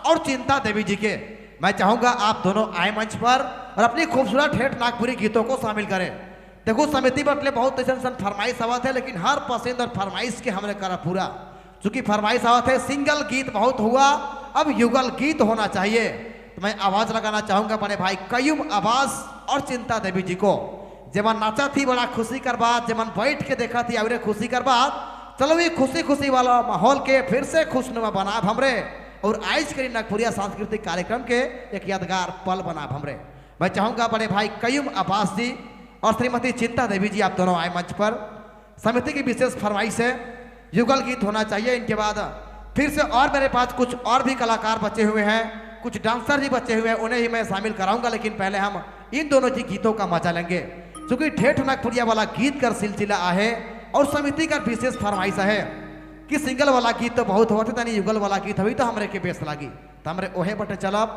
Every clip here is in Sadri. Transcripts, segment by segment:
और चिंता देवी जी के। मैं चाहूंगा आप दोनों आए मंच पर और अपनी खूबसूरत ठेठ नागपुरी गीतों को शामिल करें। देखो समिति बटले बहुत ऐसा सन फरमाइश आवत है, लेकिन हर पसंद और फरमाइश के हमने करा पूरा। चूंकि फरमाइश आवत है सिंगल गीत बहुत हुआ, अब युगल गीत होना चाहिए। तो मैं आवाज लगाना चाहूंगा बड़े भाई कयूम अब्बास और चिंता देवी जी को। जेमन नाचा थी बड़ा खुशी कर बात, जेमन बैठ के देखा थी और खुशी कर बात। चलो ये खुशी खुशी वाला माहौल के फिर से खुशनुमा बनाब हमरे और आज के नागपुरिया सांस्कृतिक कार्यक्रम के एक यादगार पल बनाब हमरे। मैं चाहूंगा बड़े भाई कयूम अब्बास जी और श्रीमती चिंता देवी जी आप दोनों आए मंच पर। समिति की विशेष फरमाइश है युगल गीत होना चाहिए। इनके बाद फिर से और मेरे पास कुछ और भी कलाकार बचे हुए हैं, कुछ डांसर भी बचे हुए हैं, उन्हें ही मैं शामिल कराऊंगा, लेकिन पहले हम इन दोनों की गीतों का मजा लेंगे। क्योंकि ठेठ नागपुरिया वाला गीत कर सिलसिला आहे और समिति का विशेष फरमाइश है कि सिंगल वाला गीत तो बहुत होते तनी युगल वाला गीत अभी तो हमरे के बेस लागी, तो हमरे ओहे बटे चलब।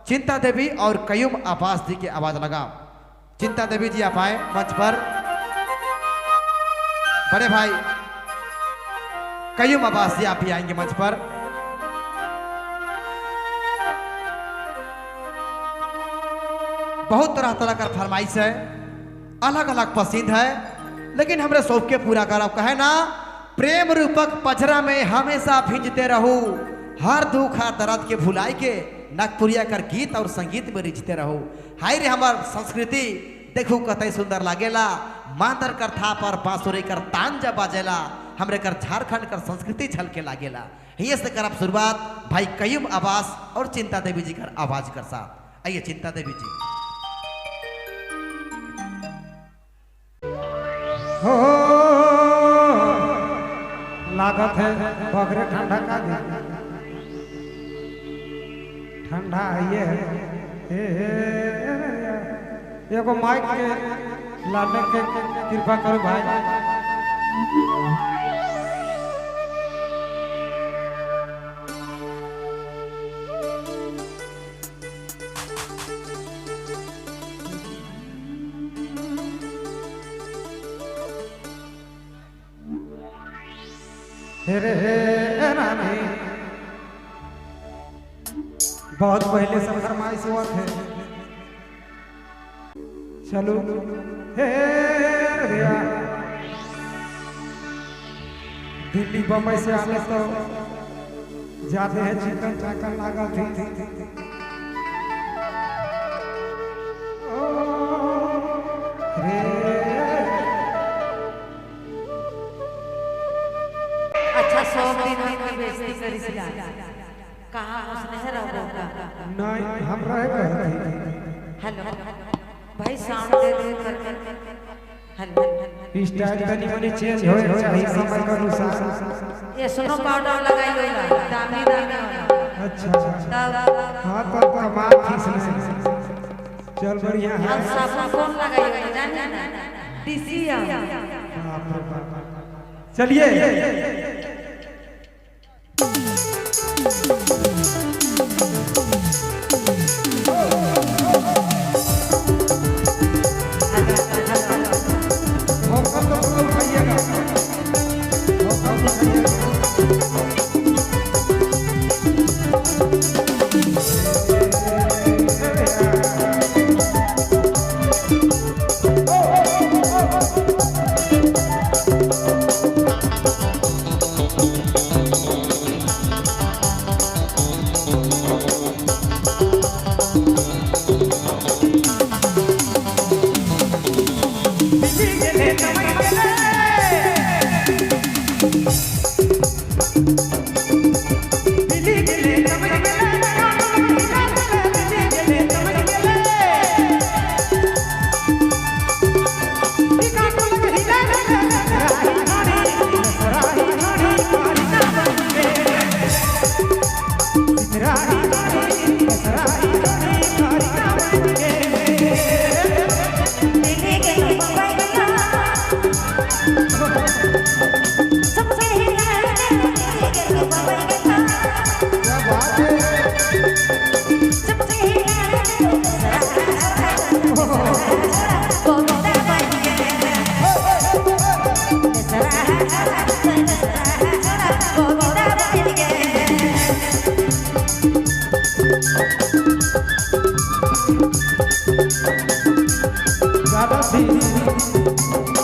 चिंता देवी और कयूम अब्बास जी की आवाज लगा। चिंता देवी जी आप आए मंच पर। बड़े भाई कयूम अब्बास जी आप भी आएंगे मंच पर। बहुत तरह तरह का फरमाइश है, अलग अलग पसंद है, लेकिन हमरे शौक के पूरा करब। कहे ना प्रेम रूपक पजरा में हमेशा भिंजते रहू, हर दुख हर दर्द के भुलाई के नागपुरिया कर गीत और संगीत में रिझते रहो। हाय रे हमार संस्कृति देखू कतई सुंदर लागेला, मांदर कर थाप और बांसुरी कर तान जा बाजेला, हमरे कर झारखंड कर संस्कृति झलके लागेला। ये से करब शुरुआत भाई कयूम अब्बास और चिंता देवी जी कर आवाज कर साथ। आइए चिंता देवी जी। हो लागत है बगरे ठंडा का दे, ठंडा आइए है। एगो माइक के लाने के कृपा करो भाई। रे रानी बहुत पहले से फरमाइश हुआ थे। चलो हे भैया दिल्ली बम्बई से आने तो जाते हैं चिकन चाकन लगा थी। रे अच्छा 100 दिन में बेइज्जती करी से कहाँ उसने से रहो नहीं हम रहे गए। हेलो भाई साउंड दे दे कर हेलो स्टाइल तनी मनी चेंज होए चाहिए समय के अनुसार। ये सुनो पाउडर लगाई होइला दामी दामी। अच्छा हां तो कमाल थी चल बढ़िया है। हम साबुन कौन लगाई होइला जाने ना डीसीएम। बाप रे बाप। चलिए हेलो। ज्यादा भी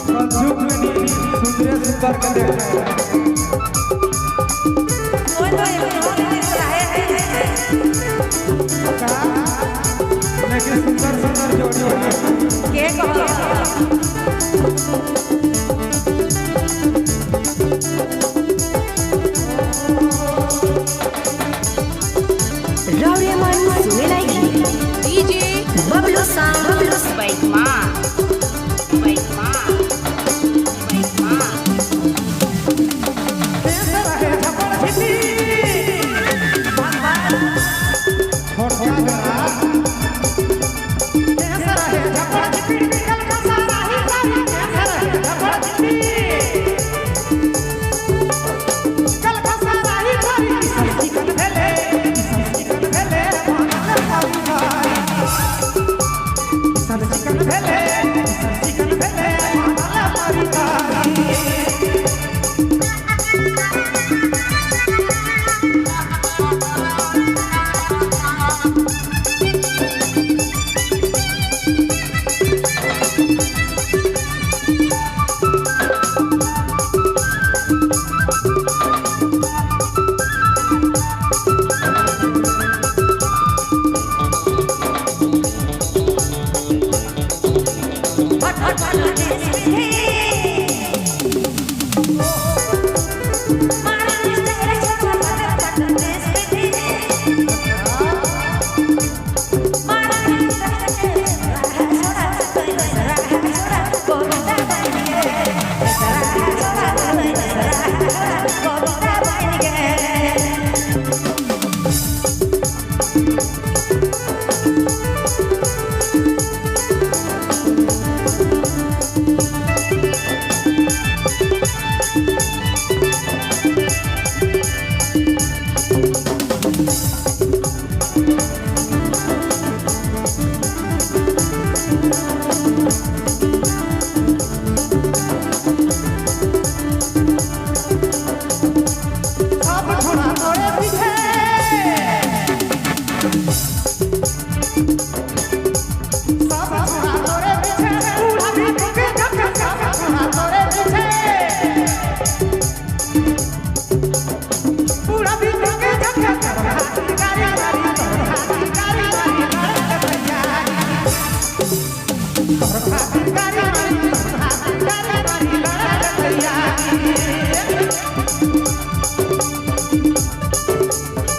कलयुग में नहीं सुंदरे सुंदर के देख रहे हैं। मोय तो एक और दिन रहे हैं। का लेकिन सुंदर सुंदर जोड़ी है। के कहो राउरेमन सुनेलाई डीजे बबलू साउंड बाइक माँ बाइक माँ बाइक माँ। छोटका जरा फट फट फट देश विधि मारा निष्ठा छोड़ा फट फट देश विधि मारा निष्ठा छोड़ा छोड़ा कविता बन गए छोड़ा कविता बन गए। सब छोड़ा तोरे पीछे, सब छोड़ा तोरे पीछे, बूढ़ा भी तुके झक, सब छोड़ा तोरे पीछे, बूढ़ा भी तुके झक, हाथी गाड़ी गाड़ी हाथी गाड़ी गाड़ी लड़त भैया, हाथी गाड़ी गाड़ी हाथी गाड़ी गाड़ी लड़त भैया। दीवानी बनाई दे,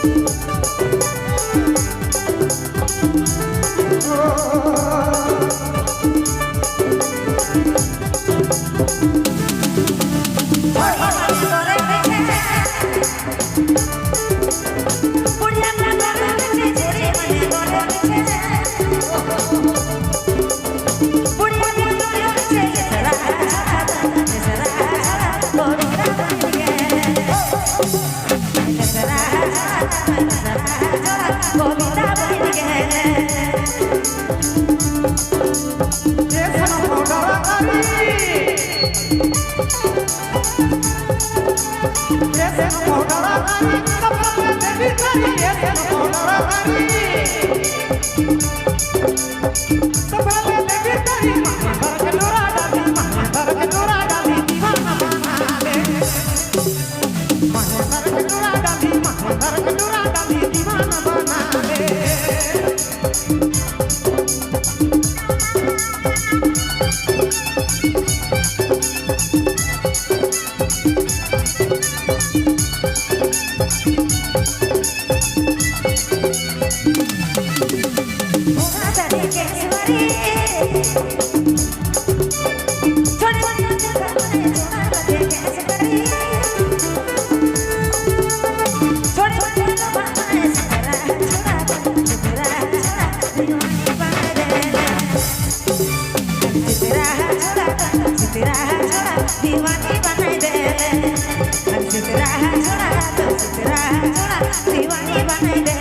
दीवानी बनाई दे।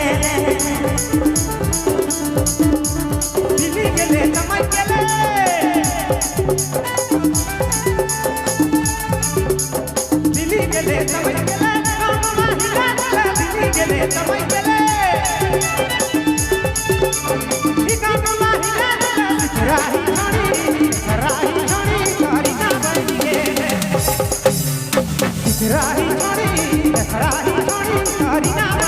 दिल्ली गेले जमाई गेले, दिल्ली गेले जमाई गेले, राम माही गेले, दिल्ली गेले जमाई गेले। हरि नाम।